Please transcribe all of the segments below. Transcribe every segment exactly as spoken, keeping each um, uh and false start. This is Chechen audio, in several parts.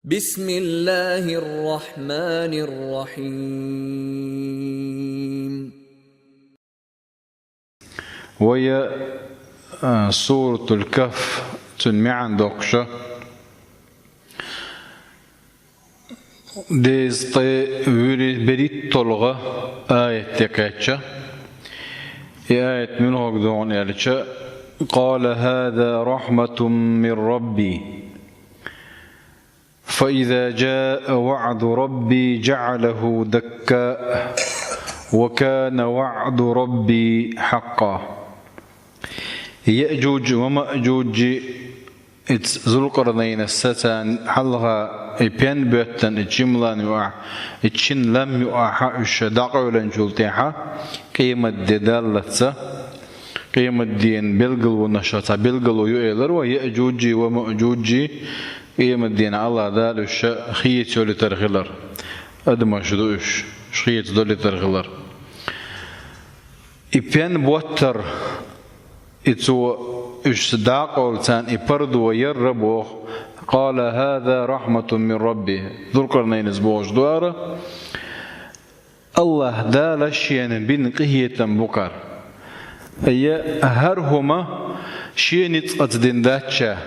بسم الله الرحمن الرحيم. Вай, а, Суратул Кахф, цун маьӀна доккхуш, дезткъеи вуьрхӀи берхӀитталгӀа аят тӀе кхаьчча. И аят муьлхарг ду хьуна аьлча: قال هذا رحمة من ربي فإذا جاء وعد ربي جعله دكا وكان وعد ربي حقا. Яъжуж ва Маъжуж, иза Зулкъарнайнас царна хьалха и пен боьттина, и чимлан юкъахь, и чин лам юкъахь уьш дӀакъевлинчул тӀаьхьа, къематде даллалц, къематден белгалонех цхьа белгало ю элира вай, Яъжуж ва Маъжуж, къематденахь Аллах Дала уьш хеца йолуьйтур хилар. Адамаш ду уьш, уьш хеца долуьйтур хилар. И пен боттар, и цо уьш дӀакъовла царна и пардо яр а боху, قال هذا رحمة من ربي, Зулкъарнайнас бохуш ду хӀара, Аллах Дала шена бина къинхетам бу хӀара. Я хӀара хӀума шен ницкъаца дина дац ша.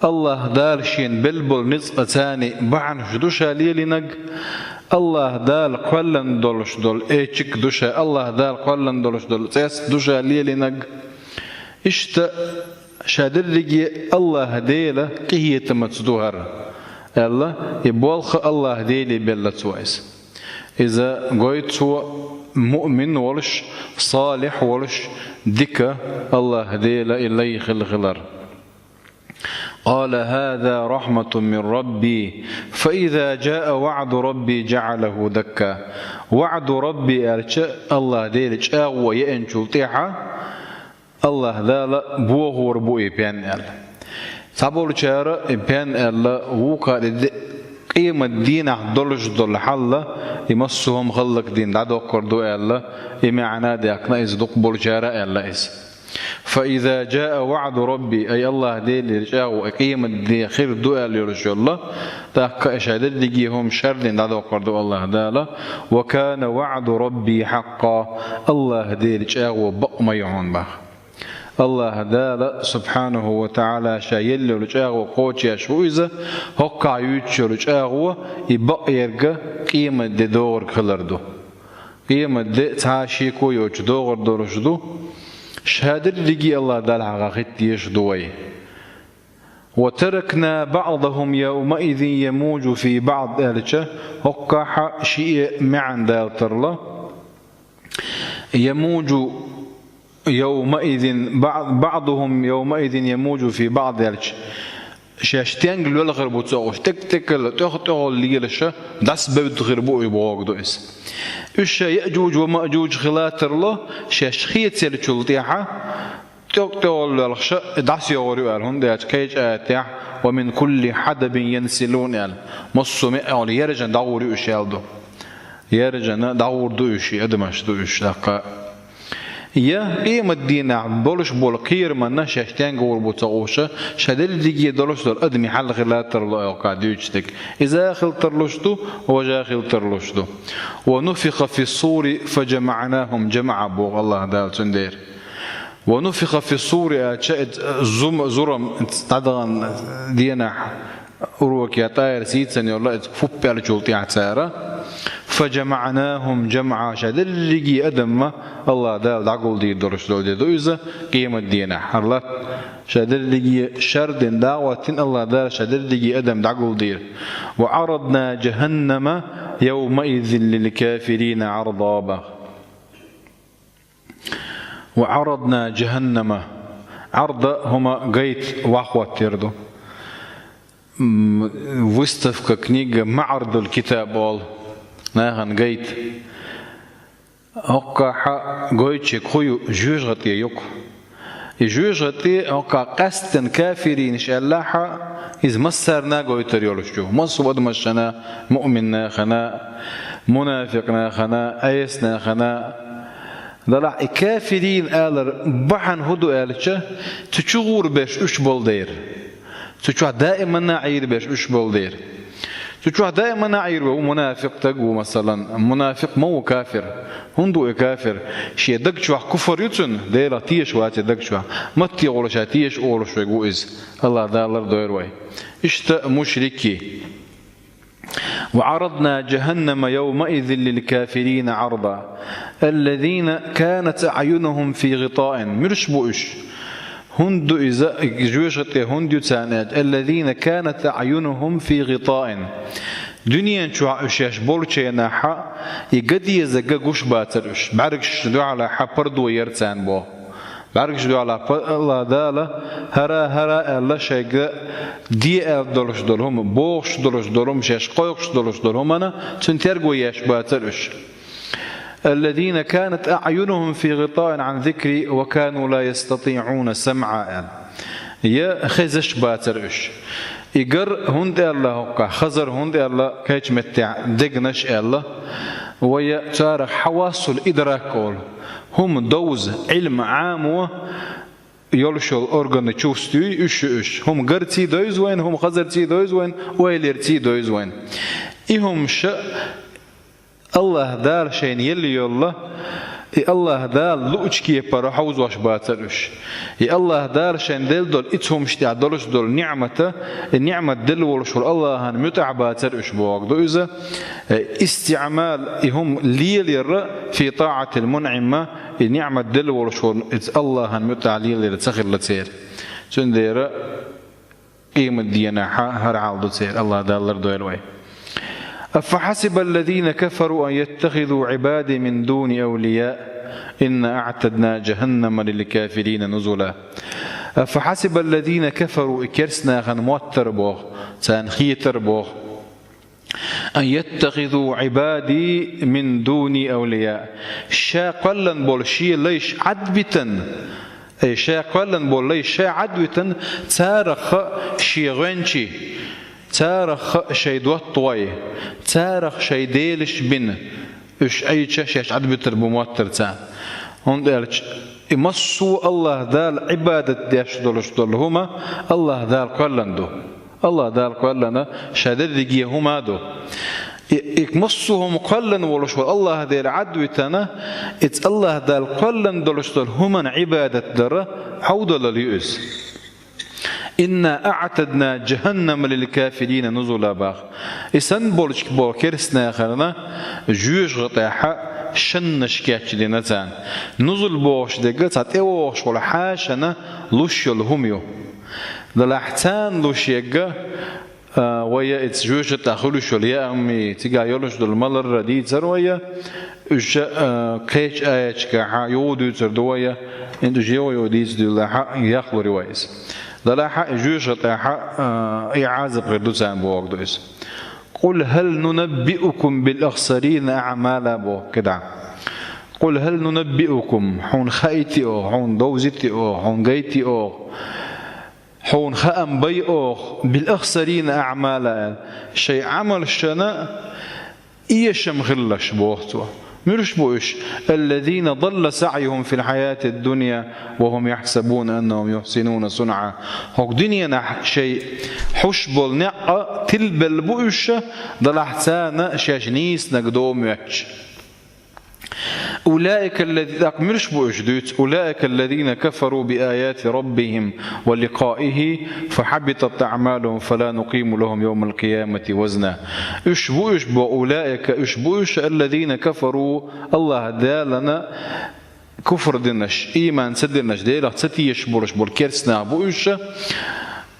Аллах Дала шена белла болу ницкъаца бахьанаш ду ша лелийнарг, Аллах Дала кхоьллина долуш долу эчиг ду ша, Аллах Дала кхоьллина долуш долу цӀест ду ша лелийнарг. Иштта ша дерриге Аллах Делан къинхетамца ду хӀара, аьлла, и болх Аллах Деле белла цо иза. Иза гойту цо муъмин волуш, салихь волуш, дика Аллах Делан и лай хилла хилар. قال هذا رحمة من ربي فإذا جاء وعد ربي جعله دكا. وعد ربي аьлча, Аллах Делан чӀагӀо еанчул тӀаьхьа, Аллах Дала бохор бу и пен аьлла. Цхьаболчара и пен аьлла вукху де-, къематдийнахь долуш долу хьал, и массо а хӀума хӀаллакдина дӀадоккхур ду аьлла, и маьӀна а даьккхина иза, дукхахболчара а аьлла иза. فإذا جاء وعد ربي, ай Аллах Делера чӀагӀо, ай къематде хир ду аьлла йолуш йолла, тӀаккха и ша дерриге хӀума шардина дӀадоккхур ду Аллах Дала, وكان وعد ربي حقا, Аллах Делан чӀагӀо бакъ ма ю хьуна боху. Аллах Дала, субхьанаху ва таӀала, ша елла йолу чӀагӀо кхочуш ву иза, хӀоккхахь юьйцуш йолу чӀагӀо, и бакъ ерг къематде догӀург хилар ду. Къематде цхьа а шеко йоцуш догӀур долуш ду, ша дерриге Аллах Далла хьалха хӀитта дезаш ду вай. وتركنا بعضهم يومئذ يموج في بعض аьлча, хӀоккхахь шиъ маьӀна далийтарла. يموج يومئذ بعض-، بعضهم يومئذ يموج في بعض аьлча, шаьш стенга лоьлхур бу ца хууш, тӀекӀ-тӀекӀал, тӀех-тӀехула лелаш, дӀасабевдда хир бу и бохург ду иза. Уьш ша Яъжуж ва Маъжуж хила тарло, шаьш хецалучул тӀаьхьа, тӀекӀ-тӀехула лоьлхуш, дӀасайогӀур ю аьлла, хӀунда аьлча кхечу аятехь: ومن كل حدب ينسلون аьлла. Массо а маьӀӀехула яржана дӀагӀур ю уьш аьлла ду. Яржана дӀагӀур ду уьш, и адамаш ду уьш, тӀаккха. Я къематдийнахь болуш болу кхерамна шаьш стенга гӀур бу ца хууш, ша дерриге долуш долу адамийн хьал хила тарло, хӀокхахь дуьйцуш дерг. Иза а хила тарлуш ду, важа а хила тарлуш ду. ونفخ في الصور فجمعناهم جمعا боху Аллах Дала цундела. ونفخ في الصور аьлча, иза зум-, зурам, иза дӀадахана денахь, урокехь тӀера сийцина йолла иза фу аьллачул тӀаьхьа цара. فجمعناهم جمعا, ша дерриге адам ма Аллах Дала дӀагулдийр долуш долу де ду иза къематдийнахь. ХӀара латта ша дерриге шардина дӀахӀоттийна Аллах Дала ша дерриге адам дӀагулдийр. وعرضنا جهنم يومئذ للكافرين عرضا боху. وعرضنا جهنم. Ӏарда хӀума гайта ваххоттер ду. М, выставка, книга, маӀрадул китаб олу. Нахана гайта. ХӀоккхахь гойтучерг хӀун ю, жоьжахати ю-кх. И жоьжахати хӀоккхахь къаьсттина кафиринаш аьллахь, иза массарна а гойтур йолуш ю. Массо а адамашна, муъминнашна, мунафикънашна, Ӏесанашна. Делахь и кафирин алар бахьана хӀун ду аьлча, цу чу гӀур берш уьш болу дера. Цу чохь даиманна Ӏийр берш уьш болу дера. Цу чохь даиманна Ӏийр ву мунафикъ стаг ву, масалан, мунафикъ ма ву кафир. ХӀунда ву и кафир? Шен даг чохь куфр ю цуьнан, Делах теша вац и даг чохь. Матте гӀолаш теша олуш верг ву иза. АллахӀ Дала лардойла вай. Иштта мушрикий. وعرضنا جهنم يومئذ للكافرين عرضا الذين كانت أعينهم في غطاء. Муьлш бу уьш? ХӀунда ду иза, жоьжахати тӀе хӀунда ю царна аьлча, الذين كانت أعينهم في غطاء. Дуьнен чохь уьш шаьш болчу хенахь и ган дезарг гуш бацара уьш. БӀаьргаш дуьхьал хьан пардо яра царна боху. БӀаьргаш дуьхьал АллахӀ Дала хӀара-хӀара аьлла шайга де аьлла долуш долу хӀума, бохуш долуш долу хӀума, шаьш кхойкхуш долуш долу хӀуманна цуьнан терго еш бацара уьш. الذين كانت أعينهم في غطاء عن ذكري وكانوا لا يستطيعون سمعا аьлла. Я хезаш бацара уьш. И гар хӀунда аьлла хӀокхахь, хазар хӀунда аьлла кхечу меттехь дегнаш аьлла, вай царах хьавассул идрак олу. ХӀума довза, Ӏилма Ӏамо йолуш йолу органы чувств юй, уьш ю уьш. ХӀума гарций довза вайна, хӀума хазарций довза вайна, ойлерций довза вайна. И хӀума ша АллахӀ Дала шайна елла йолла, и АллахӀ Дала луучу кепара хьовзош бацара уьш. И АллахӀ Дала шайна делла долу и цу хӀумаш тӀехь долуш долу ниӀмата, и ниӀмат делла волуш волу АллахӀан муьтӀахь бацара уьш боху ду иза. Э, истиъмал, и хӀума лелира في طاعة المنعم, и ниӀмат делла волуш волу иза АллахӀан муьтӀахь лелира ца хилла церан. Цундела къемат дийнахь хӀара хьал ду церан, АллахӀ Дала лардойла вай. أفحسب الذين كفروا أن يتخذوا عبادي من دوني أولياء إنا أعتدنا جهنم للكافرين نزلا. أفحسب الذين كفروا, и керста нахана моттар боху, царна хетар боху. أن يتخذوا عبادي من دوني أولياء. Ша кхоьллина болу шен лайш Ӏадбитина, ай, ша кхоьллина болу лайш ша Ӏадвитина, царах шен гӀоьнчий, царах шайн доттагӀой, царах шайн делаш бина, уьш Ӏийча шаьш Ӏадбитар бу моттар царна. ХӀунда аьлча и массо а АллахӀ Дала Ӏибадат деш долуш долу хӀума АллахӀ Дала кхоьллина ду. АллахӀ Дала кхоьллина ша дерриге хӀума ду. И, и массо а хӀума кхоьллина волуш волу АллахӀ Дела Ӏадвитина, иза АллахӀ Дала кхоьллина долуш долу хӀуманна Ӏибадат дара хьовдалал ю иза. إنا أعتدنا جهنم للكافرين نزلا боху. И санна болчу боху керста нахана жоьжахатехь шаннаш кечдина царна. Нузул бохуш дерг цхьа тӀевогӀуш волу хьашана луш йолу хӀума ю. Делахь царна луш ерг, а, вай иза жоьжахатехь хуьлуш йолу яамий, цигахь йолуш долу маларра дийцар вай, уьш, а, кхечу аяташкахь юха дуьйцур ду вай, хӀинца уьш юха-юха дийца дуьллехь, яхлур ю вай иза. Делахь и жоьжахатехь, а, и Ӏазап хир ду царна боху ду иза. قل هل ننبئكم بالأخسرين أعمالا боху кхидӀа. قل هل ننبئكم, хьуна хаийтий оха, хьуна довзийтий оха, хьуна гайтий оха, хьуна хаам бай оха, بالأخسرين أعمالا аьлла, шайн Ӏамалшна эшам хилларш боху цо. Муьлш бу уьш? الذين ضل سعيهم في الحياة الدنيا وهم يحسبون أنهم يحسنون صنعا. ХӀокху дуьненахь шайн хьуш болу некъ тилбелла бу уьш, делахь царна шаьш нийсаниг ду моьттуш. أولئك الذي-, тӀаккха муьлш бу уьш дуьйцу? أولئك الذين كفروا بآيات ربهم ولقائه فحبطت أعمالهم فلا نقيم لهم يوم القيامة وزنا. Уьш бу уьш бо, أولئك, уьш бу уьш, الذين كفروا, АллахӀ Далана куфр динарш, ийман ца динарш, Делах ца тешаш болуш болу керста нах бу уьш,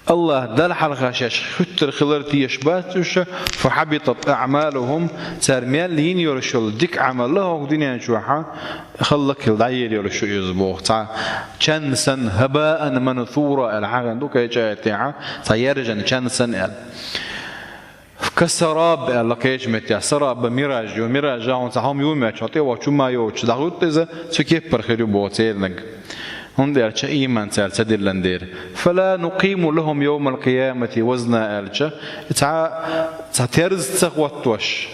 АллахӀ Далла хьалха шаьш хӀуьттур хилар тешаш бац уьш, فحبطت أعمالهم, цара мел йина йолуш йолу дика Ӏамал а хӀокху дуьнен чохь а, хӀаллакьхила дӀаер йолуш ю иза боху. Цхьа чан санна, هباء منثورا аьлла хьахийна ду кхечу аятехь, цхьа яьржина чан санна аьлла. كسراب аьлла кхечу меттехь, сараб мираж ю, мираж а хьуна цхьа хӀума ю моьттуш, хьо тӀе вахча хӀума йоцуш дӀахӀуьтту иза, цу кеппара хир ю боху церниг. ХӀунда аьлча ийман цара ца диллина дера. فلا نقيم لهم يوم القيامة وزنا аьлча, цхьа, цхьа терза ца хӀоттош,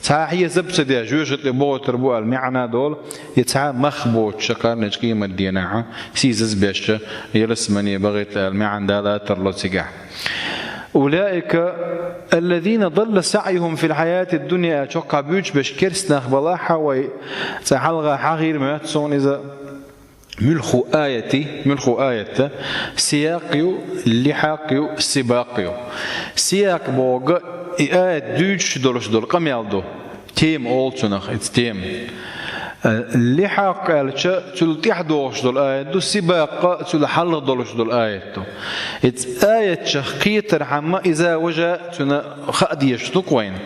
Цхьа хьесап ца деш, жоьжахати тӀе бохуьйтур бу аьлла маьӀна долу, и цхьа мах боцуш кхарнечу къематдийнахь сийсаз беш, ялсамане бахийта аьлла маьӀна Дала тарло цигахь. «Улаика аллазина далла саъюхум фил хьаяти дунья», чоккхахь буьйцуш берш керста нах балахь а вай, цкъа хьалха хьахийра моьтту суна иза. Муьлхха аят, муьлхха аят, сиякъ ю, лихьакъ ю, сибакъ ю. Сиякъ бохург и аят дуьйцуш долуш долу къамел ду. Тема олу цунах, иза тема. Э, лихьакъ аьлча, цул тӀаьхьа догӀуш долу аят ду, сибакъ цул хьалха долуш долу аят ду. Иза аятчех кхетархьама, иза важа цуьнан хаа дезаш ду-кх вайна.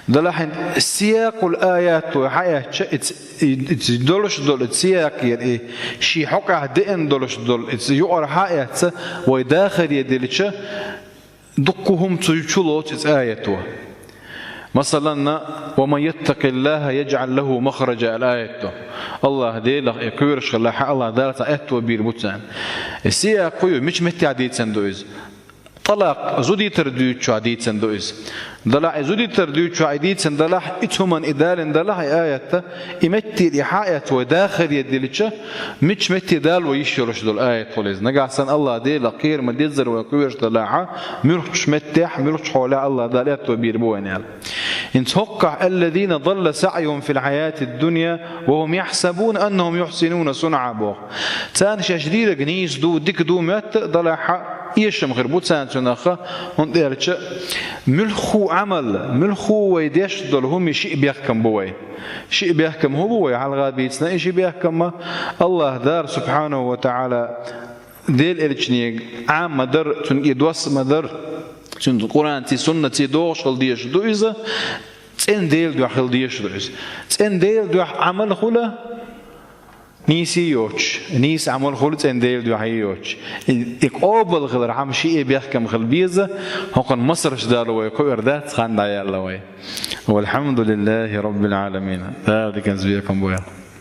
Делахь хӀинца сиякъул аят вай хьаэцча, иза И, и долуш долу, и сиякъ яра, и шен хьокъехь деана долуш долу, и юкъара хьаэцча, вай дахаре дилча, дуккха хӀума цу чу лоцу иза аято. Масалан, «Ва ман яттакъиллаха яжъал лаху махража» аьлла аято. АллахӀ Делах и кхоьруш хилахь, АллахӀ Дала цхьа аьтто бийр бу царна. И сиякъ хӀун ю, мича меттехь дийцина ду иза? ТӀалакъ, зудитар дуьйцучохь дийцина ду иза. Делахь и зудитар дуьйцучохь и дийцина делахь, и цу хӀуманна и далийна делахь, и аят, и меттера и хьаэцча вай дахаре дилча, мича метте дала вай йиш йолуш долу аят хуьлу иза. Нагахь санна АллахӀ Делах кхерам ма-деззара вай кхоьруш делахь, муьлххачу меттехь, муьлххачу хьолехь АллахӀ Дала аьтто бийр бу вайна аьлла. ХӀинца хӀокхахь: «Аллазина далла саъюхум фил хьаяти дунья ва хӀум яхьсабуна аннахӀум юхьсинуна сунъа», боху. Царна шаьш дийриг нийса ду, дика ду моьтту а делахь, эшам хир бу царна цунах, хӀунда аьлча муьлхха Ӏамал, муьлхха вай деш долу хӀума шиъ бехкам бу вай. Шиъ бехкам хӀун бу вай? Хьалха бийцина и ши бехкам ма, АллахӀ Дала, субхьанаху ва таӀала, Делан элчане Ӏама ма-дарра, цуьнга и доссийна ма-дарра, цуьнан Къуръанций, суннатций догӀуш хила дезаш ду иза, цӀена Делан дуьхьа хила дезаш ду иза. ЦӀена Делан дуьхьа Ӏамал хуьлу нийса йоцуш, нийса Ӏамал хуьлу цӀена Делан дуьхьа йоцуш. И, и къобал хилархьама шиъ бехкам хила беза, хӀокхунна масарш Дала вай кхуьур дац, хан дӀаяьлла вай. Валхьамдулиллахи Раббил Ӏаламин. Дала диканца бекхам бойла.